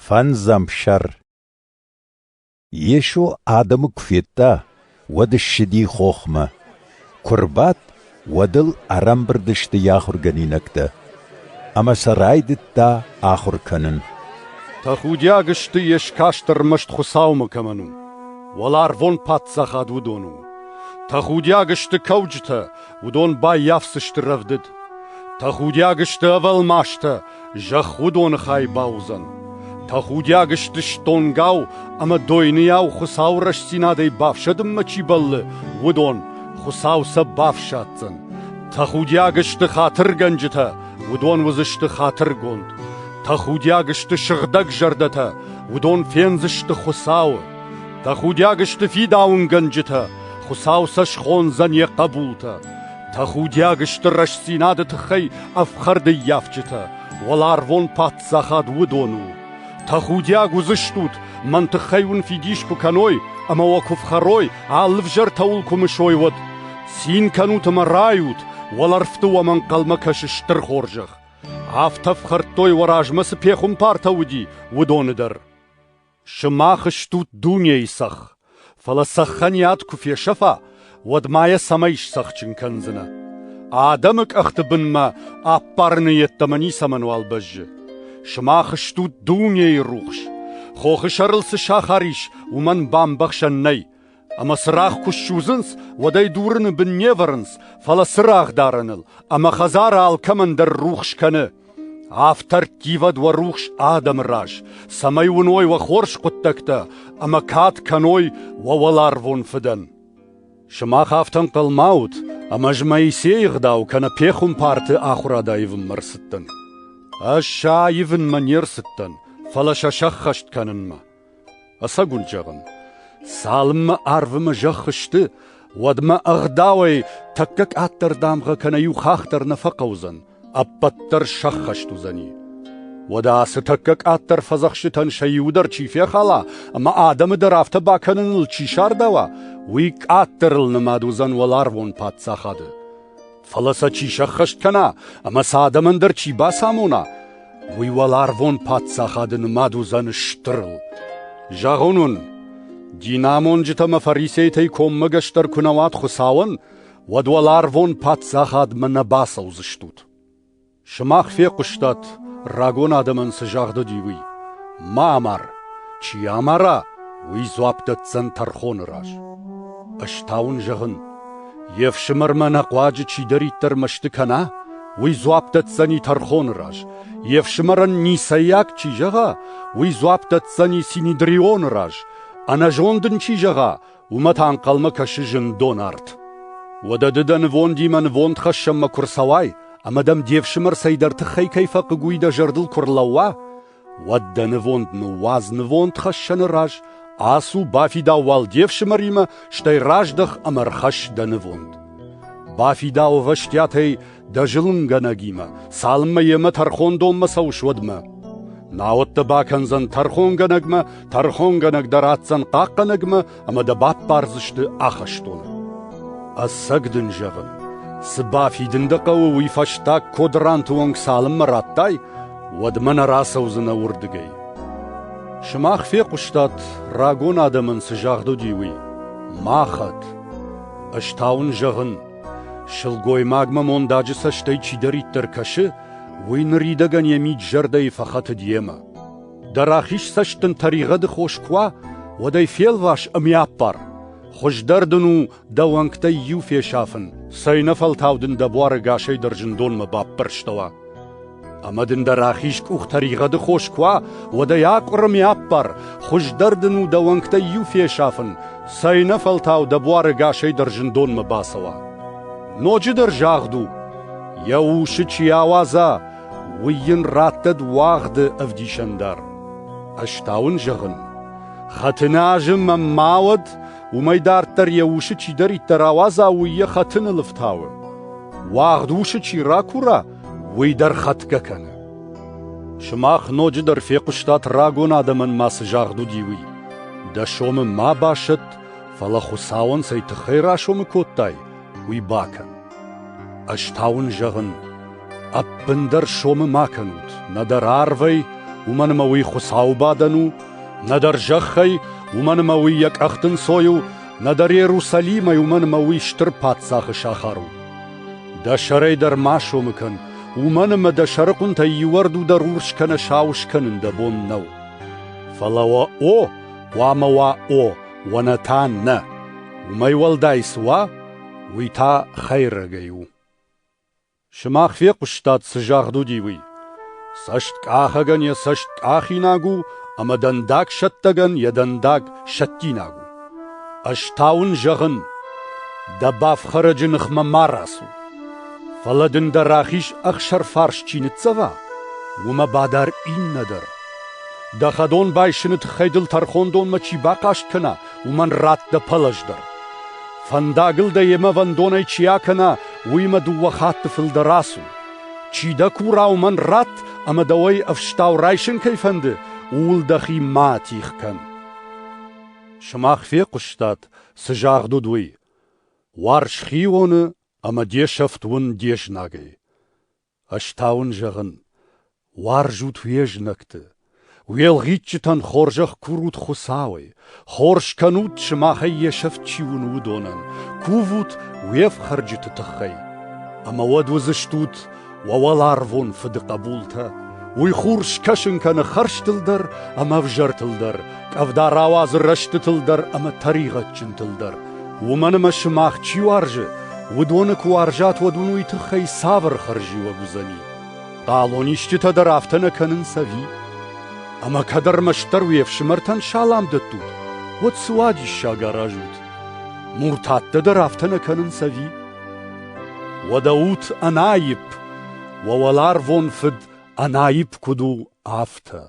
Фӕндзӕм сӕр. Йесо адӕмы куы федта, уӕд ссыди хохмӕ. Куы рбадт, уӕд ыл ӕрӕмбырд сты йӕ ахуыргӕнинӕгтӕ. Ӕмӕ сӕ райдыдта ахуыр кӕнын. Тӕхудиаг сты, йе скаст ӕрмӕст Хуыцаумӕ кӕмӕн у, уӕларвон паддзахад уыдон у. Тӕхудиаг сты кӕуджытӕ, уыдон баййафдзысты рӕвдыд. Тӕхудиаг сты ӕвӕлмастӕ, зӕхх уыдоны хай бауыдзӕн. Тӕхудиаг сты стонгау ӕмӕ дойныйау Хуыцауы рӕстдзинадӕй бафсӕдынмӕ чи бӕллы, уыдон, Хуыцау сӕ бафсаддзӕн. Тӕхудиаг сты хатыргӕнджытӕ, уыдон уыдзысты хатыргонд. Тӕхудиаг сты сыгъдӕг зӕрдӕтӕ, уыдон фендзысты Хуыцауы. Тӕхудиаг сты фидауынгӕнджытӕ, Хуыцау сӕ схондзӕн йӕ хъӕбултӕ. Тӕхудиаг сты рӕстдзинады тыххӕй ӕфхӕрдыййафджытӕ, уӕларвон паддзахад уыдон у. Тӕхудиаг уыдзыстут, мӕн тыххӕй уын фидис куы кӕной ӕмӕ уӕ куы фхӕрой, алы взӕртӕ уыл куы мысой, уӕд. Цин кӕнут ӕмӕ райут, уӕлӕрвты уӕм ӕнхъӕлмӕ кӕсы стыр хорзӕх. Афтӕ фхӕрдтой уӕ размӕ цы пехуымпартӕ уыди, уыдоны дӕр. Сымах стут дунейы цӕхх, фӕлӕ цӕххӕн йӕ ад куы фесӕфа, уӕд ма йӕ цӕмӕй сцӕхджын кӕндзынӕ? Адӕмы къӕхты бынмӕ аппарыны йеддӕмӕ ницӕмӕнуал бӕззы. Сымах стут дунейы рухс. Хохы сӕрыл цы сахар ис, уымӕн бамбӕхсӕн нӕй. Ӕмӕ цырагъ куы ссудзынц, уӕд ӕй дурыны бын не вӕрынц, фӕлӕ цырагъдарӕныл, ӕмӕ хӕдзары алкӕмӕн дӕр рухс кӕны. Афтӕ ӕрттивӕд уӕ рухс адӕмы раз, цӕмӕй уыной уӕ хорз хъуыддӕгтӕ ӕмӕ кад кӕной уӕ уӕларвон Фыдӕн. Сымах афтӕ ӕнхъӕл ма ут, ӕмӕ ӕз Моисейы ӕгъдау кӕнӕ пехуымпарты ахуырад аивынмӕ ӕрцыдтӕн. Ӕз сӕ аивынмӕ не рцыдтӕн, фӕлӕ сӕ сӕххӕст кӕнынмӕ. Ӕцӕг уын зӕгъын, цалынмӕ арв ӕмӕ зӕхх сты, уӕдмӕ ӕгъдауӕй тӕккӕ къаддӕр дамгъӕ кӕнӕ иу хахх дӕр нӕ фӕхъӕудзӕн, ӕппӕт дӕр сӕххӕст уыдзӕни. Уӕдӕ ацы тӕккӕ къаддӕр фӕдзӕхстытӕн сӕ иу дӕр чи фехала ӕмӕ адӕмы дӕр афтӕ бакӕныныл чи сардауа, уый къаддӕрыл нымад уыдзӕн уӕларвон паддзахады. Фӕлӕ сӕ чи сӕххӕст кӕна ӕмӕ сӕ адӕмӕн дӕр чи бацамона, уый уӕларвон паддзахады нымад уыдзӕн стырыл. Зӕгъон уын, динамонджытӕ ӕмӕ фарисейтӕй коммӕгӕсдӕр куы нӕ уат Хуыцауӕн, уӕд уӕларвон паддзахадмӕ нӕ бацӕудзыстут. Сымах фехъуыстат, рагон адӕмӕн цы загъд уыди, уый: «Ма амар! Чи амара, уый дзуапп дӕтдзӕн тӕрхоны раз». Ӕз та уын зӕгъын, йе фсымӕрмӕ ӕнӕхъуаджы чидӕриддӕр мӕсты кӕна, уый дзуапп дӕтдзӕни тӕрхоны раз. Йе фсымӕрӕн ницӕйаг чи зӕгъа, уый дзуапп дӕтдзӕни Синедрионы раз. Ӕнӕзонд ын чи зӕгъа, уымӕ та ӕнхъӕлмӕ кӕсы зындон арт. Уӕдӕ ды дӕ нывондимӕ нывондхӕссӕнмӕ куы рцӕуай ӕмӕ дӕм де фсымӕр цӕйдӕр тыххӕй кӕй фӕхъыг, уый дӕ зӕрдыл куы рлӕууа, уӕд дӕ нывонд ныууадз нывондхӕссӕны раз, ацу, бафидау уал де фсымӕримӕ, стӕй раздӕх ӕмӕ ӕрхӕсс дӕ нывонд. Бафидау ӕвӕстиатӕй дӕ зылынгӕнӕгимӕ, цалынмӕ йемӕ тӕрхондонмӕ цӕуыс, уӕдмӕ. Науӕд дӕ бакӕндзӕн тӕрхонгӕнӕгмӕ, тӕрхонгӕнӕг дӕ ратдзӕн хъахъхъӕнӕгмӕ ӕмӕ дӕ баппардзысты ахӕстоны. Ӕцӕг дын зӕгъын, цы бафидын дӕ хъӕуы, уый фӕстаг кодранты онг цалынмӕ радтай, уӕдмӕ нӕ рацӕудзынӕ уырдыгӕй. Сымах фехъуыстат, рагон адӕмӕн цы загъд уыди, уый: «Ма хӕт». Ӕз та уын зӕгъын, сылгоймагмӕ мондаджы цӕстӕй чидӕриддӕр кӕсы, уый ныридӕгӕн йӕ мид-зӕрдӕйы фӕхӕтыд йемӕ. Дӕ рахиз цӕст дын тӕригъӕды хос куы уа, уӕд ӕй фелвас ӕмӕ аппар. Хуыздӕр дын у дӕ уӕнгтӕй иу фесафын, цӕйнӕфӕлтау дын дӕ буары гасӕй дӕр зындонмӕ баппӕрстӕуа. Ӕмӕ дын дӕ рахиз къух тӕригъӕды хос куы уа, уӕд ӕй акъуыр ӕмӕ аппар, хуыздӕр дын у дӕ уӕнгтӕй иу фесафын, цӕйнӕфӕлтау дӕ буары гасӕй дӕр зындонмӕ бацӕуа. Ноджыдӕр загъд у, йӕ усы чи ауадза, уый йын раттӕд уагъды ӕвдисӕндар. Ӕз та уын зӕгъын, хӕтыны азы мӕм ма уӕд, уымӕй дарддӕр йӕ усы чидӕриддӕр ауадза, уый йӕ хӕтыныл ӕфтауы. Уагъд усы чи ракура, уый дӕр хӕтгӕ кӕны. Сымах ноджыдӕр фехъуыстат рагон адӕмӕн ма цы загъд уыди, уый: Дӕ сомы ма басӕтт, фӕлӕ Хуыцауӕн цӕй тыххӕй расомы кодтай, уый бакӕн. Ӕз та уын зӕгъын, ӕппындӕр сомы ма кӕнут нӕдӕр арвӕй, уымӕн ӕмӕ уый Хуыцауы бадӕн у, нӕдӕр зӕххӕй, уымӕн ӕмӕ уый йӕ къӕхты нцой у, нӕдӕр Иерусалимӕй, уымӕн ӕмӕ уый стыр паддзахы сахар у. Дӕ сӕрӕй дӕр ма сомы кӕн, уымӕн ӕмӕ дӕ сӕрыхъуынтӕй иу ӕрду дӕр урс кӕнӕ сау скӕнын дӕ бон нӕу. Фӕлӕ уӕ «о» хъуамӕ уа «о», уӕ «нӕ» та «нӕ». Уымӕй уӕлдай цы уа, уый та хӕйрӕгӕй у. Сымах фехъуыстат, цы загъд уыди, уый. Цӕсткъахӕгӕн йӕ цӕст къахинаг у ӕмӕ дӕндагсӕттӕгӕн йӕ дӕндаг сӕттинаг у. Ӕз та уын зӕгъын, дӕ бафхӕрӕджы ныхмӕ ма рацу. Фӕлӕ дын дӕ рахиз ӕхсӕрфарс чи ныццӕва, уымӕ бадар иннӕ дӕр. Дӕ хӕдон байсыны тыххӕй дыл тӕрхондонмӕ чи бахъаст кӕна, уымӕн ратт дӕ пӕлӕз дӕр. Фӕндагыл дӕ йемӕ вӕндонӕй чи акӕна, уыимӕ дыууӕ хатты фылдӕр ацу. Чи дӕ кура, уымӕн ратт, ӕмӕ дӕуӕй ӕфстау райсын кӕй фӕнды, ууыл дӕхи ма атигъ кӕн. Сымах фехъуыстат, цы загъд уыд, уый. Уарз хионы ӕмӕ де сӕфт уын де знагӕй. Ӕз та уын зӕгъын, уарзут уе знӕгты, уе лгъитджытӕн хорзӕх курут Хуыцауӕй, хорз кӕнут, сымахӕй йе сӕфт чи уыны, уыдонӕн, кувут уе фхӕрджыты тыххӕй. Ӕмӕ уӕд уыдзыстут уӕ уӕларвон Фыды хъӕбултӕ. Уый хур скӕсын кӕны хӕрзтыл дӕр ӕмӕ ӕвзӕртыл дӕр, къӕвда рауадзы рӕстытыл дӕр ӕмӕ тӕригъӕдджынтыл дӕр. Уымӕн ӕмӕ сымах чи уарзы, уыдоны куы уарзат, уӕд уын уый тыххӕй цавӕр хӕрзиуӕг уыдзӕни? Хъалонисджытӕ дӕр афтӕ нӕ кӕнынц ӕви? Ӕмӕ кӕд ӕрмӕстдӕр уе фсымӕртӕн салам дӕттут, уӕд цы уадиссаг аразут? Муртаттӕ дӕр афтӕ нӕ кӕнынц ӕви? Уӕдӕ ут ӕнаипп, уӕ уӕларвон Фыд ӕнаипп куыд у, афтӕ.